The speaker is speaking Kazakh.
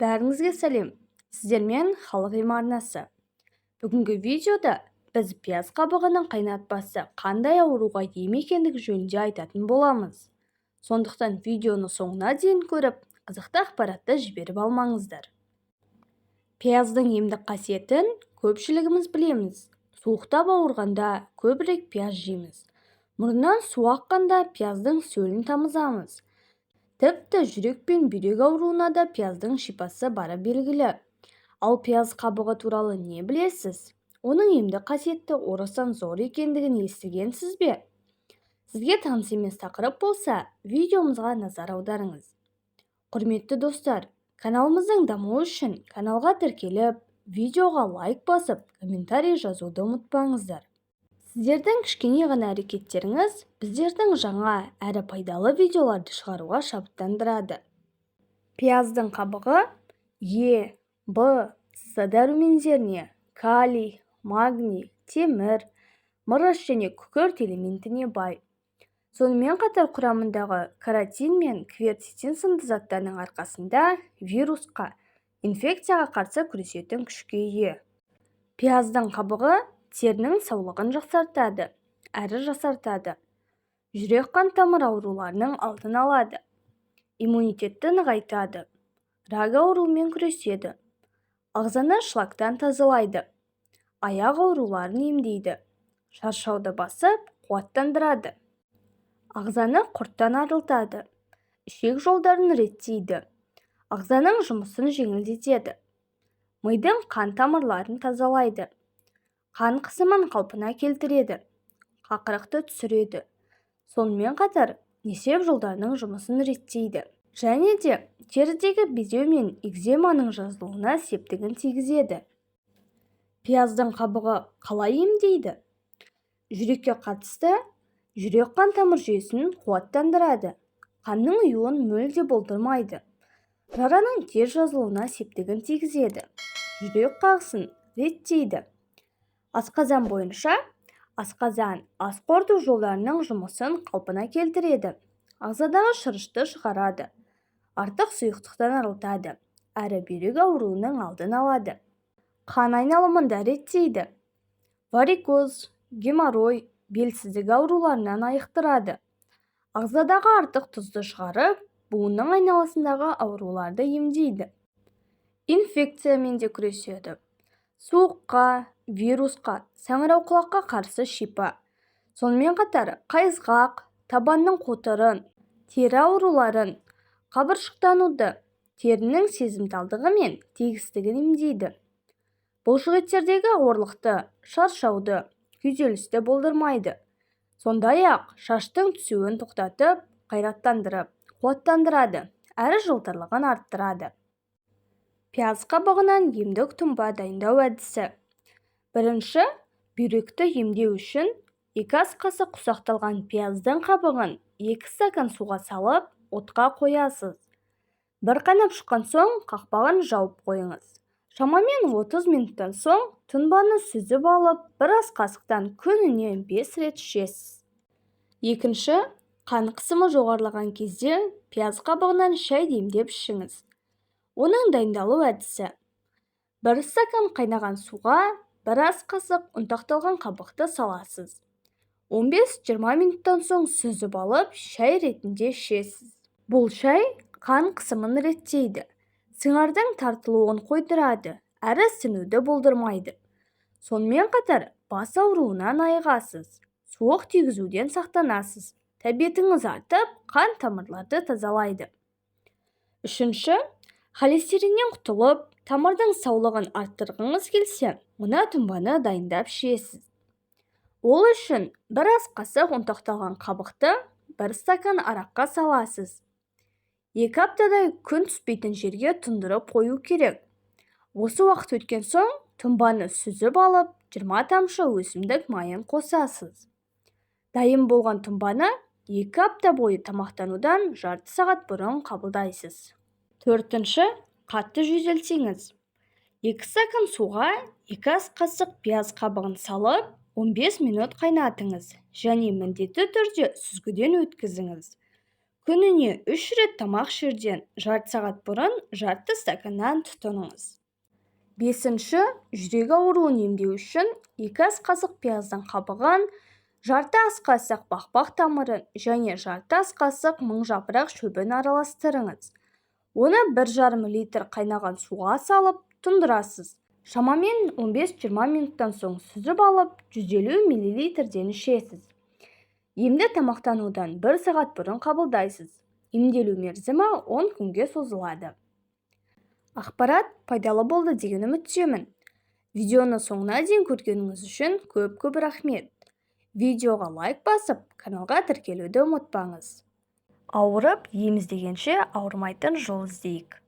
Бәріңізге сәлем! Сіздермен Халық емі арнасы. Бүгінгі видеода біз пияз қабығының қайнатпасы қандай ауруға ем екендігі жөнінде айтатын боламыз. Сондықтан видеоны соңына дейін көріп, қызықты ақпаратты жіберіп алмаңыздар. Пияздың емдік қасиетін көпшілігіміз білеміз. Суықтап ауырғанда көбірек пияз жейміз. Мұрыннан су аққанда пияздың сөлін тамызамыз. Тіпті жүрек пен бүйрек ауруына да пияздың шипасы бары белгілі. Ал пияз қабығы туралы не білесіз? Оның емдік қасиеті орасан зор екендігін естігенсіз бе? Сізге таныс емес тақырып болса, видеомызға назар аударыңыз. Құрметті достар, каналымыздың дамуы үшін каналға тіркеліп, видеоға лайк басып, комментарий жазуды ұмытпаңыздар. Сіздердің кішкене ғана әрекеттеріңіз біздердің жаңа әрі пайдалы видеоларды шығаруға шабыттандырады. Пияздың қабығы Е, Б, С дәрумендеріне, калий, магний, темір, мырыш және күкірт элементіне бай. Сонымен қатар құрамындағы каротин мен кверцетин сынды заттардың арқасында вирусқа, инфекцияға қарсы күресетін күшке ие. Пияздың қабығы терінің саулығын жақсартады, әрі жасартады. Жүрек-қан тамыр ауруларының алдын алады. Иммунитетті нығайтады. Рак ауруымен күреседі. Ағзаны шлактан тазалайды. Аяқ ауруларын емдейді. Шаршауды басып, қуаттандырады. Ағзаны құрттан арылтады. Ішек жолдарын реттейді. Ағзаның жұмысын жеңілдетеді. Мидың қан тамырларын тазалайды. Қан қысымын қалпына келтіреді, қақырықты түсіреді. Сонымен қатар несеп жолдарының жұмысын реттейді. Және де терідегі безеу мен экземаның жазылуына септігін тигізеді. Пияздың қабығы қалай емдейді? Жүрекке қатысты жүрек-қан тамыр жүйесін қуаттандырады. Қанның ұюын мүлде болдырмайды. Жараның тез жазылуына септігін тигізеді. Жүрек қағысын реттейді. Асқазан бойынша асқазан, ас қорыту жолдарының жұмысын қалпына келтіреді. Ағзадағы шырышты шығарады. Артық сұйықтықтан арылтады. Әрі бүйрек ауруының алдын алады. Қан айналымын да реттейді. Варикоз, геморрой, белсіздік ауруларынан айықтырады. Ағзадағы артық тұзды шығарып, буынның айналасындағы ауруларды емдейді. Инфекциямен де күреседі. Суыққа, вирусқа, саңырауқұлаққа қарсы шипа. Сонымен қатар қайызғақ, табанның қотырын, тері ауруларын, қабыршықтануды, терінің сезімталдығы мен тегістігін емдейді. Бұлшықеттердегі ауырлықты, шаршауды, күйзелісті болдырмайды. Сондай-ақ шаштың түсуін тоқтатып, қайраттандырып, қуаттандырады, әрі жылтырлығын арттырады. Пияз қабығынан емдік тұнба дайындау әдісі. Бірінші, бүйректі емдеу үшін 2 ас қасық ұсақталған пияздың қабығын 2 стакан суға салып, отқа қоясыз. Бір қайнап шыққан соң қақпағын жауып қойыңыз. Шамамен 30 минуттан соң тұнбаны сүзіп алып, бір ас қасықтан күніне 5 рет ішесіз. Екінші, қан қысымы жоғарылаған кезде пияз қабығынан шай демдеп ішіңіз. Оның дайындалу әдісі. 1 стакан қайнаған суға 1 ас қасық ұнтақталған қабықты саласыз. 15-20 минуттан соң сүзіп алып, шай ретінде ішесіз. Бұл шай қан қысымын реттейді, сыңардың тартылуын қойдырады, әрі ісінуді болдырмайды. Сонымен қатар бас ауруынан айығасыз, суық тигізуден сақтанасыз, тәбетіңіз артып, қан тамырларды тазалайды. Үшінші, холестериннен құтылып, тамырдың саулығын арттырғыңыз келсе, мына тұнбаны дайындап ішесіз. Ол үшін 1 ас қасық ұнтақталған қабықты 1 стакан араққа саласыз. 2 аптадай күн түспейтін жерге тұндырып қою керек. Осы уақыт өткен соң тұнбаны сүзіп алып, 20 тамшы өсімдік майын қосасыз. Дайын болған тұнбаны 2 апта бойы тамақтанудан жарты сағат бұрын қабылдайсыз. Төртінші, қатты жөтелсеңіз. 2 стакан суға 2 ас қасық пияз қабығын салып, 15 минут қайнатыңыз және міндетті түрде сүзгіден өткізіңіз. Күніне 3 рет тамақ ішерден жарты сағат бұрын жарты стаканнан тұтыныңыз. Бесінші, жүрек ауруын емдеу үшін 2 ас қасық пияздың қабығын, жарты ас қасық бақбақ тамырын және жарты ас қасық мыңжапырақ шөбін араластырыңыз. Оны 1,5 литр қайнаған суға салып тұндырасыз. Шамамен 15-20 минуттан соң сүзіп алып, 150 миллилитрден ішесіз. Емді тамақтанудан 1 сағат бұрын қабылдайсыз. Емделу мерзімі 10 күнге созылады. Ақпарат пайдалы болды деген үміттемін. Видеоны соңына дейін көргеніңіз үшін көп-көп рахмет. Видеоға лайк басып, каналға тіркелуді ұмытпаңыз. Ауырып, ем іздегенше, ауырмайтын жол іздейік.